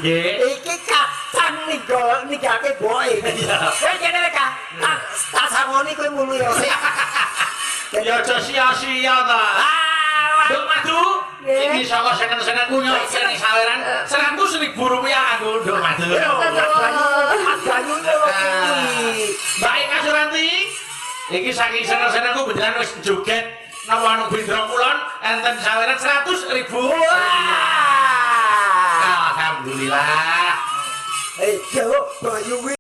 Nggih. Iki kacang ninggal ninggalke boe. Iya. Kowe kene Kak, tak tak sangoni kowe mulu ya sik. Ya aja sia-sia ta. Ah, Nduk Madu, Nggih. iki saka seneng-senengku nyok kene saweran Rp100.000 kanggo Nduk Madu. Banyu ngono kuwi. Mbak Ika Suranti, iki saking seneng-senengku benjilan wis joget napa anu Bendro Kulon enten saweran 100.000. Wah. Alhamdulillah. Eh, yo, banyu kuwi.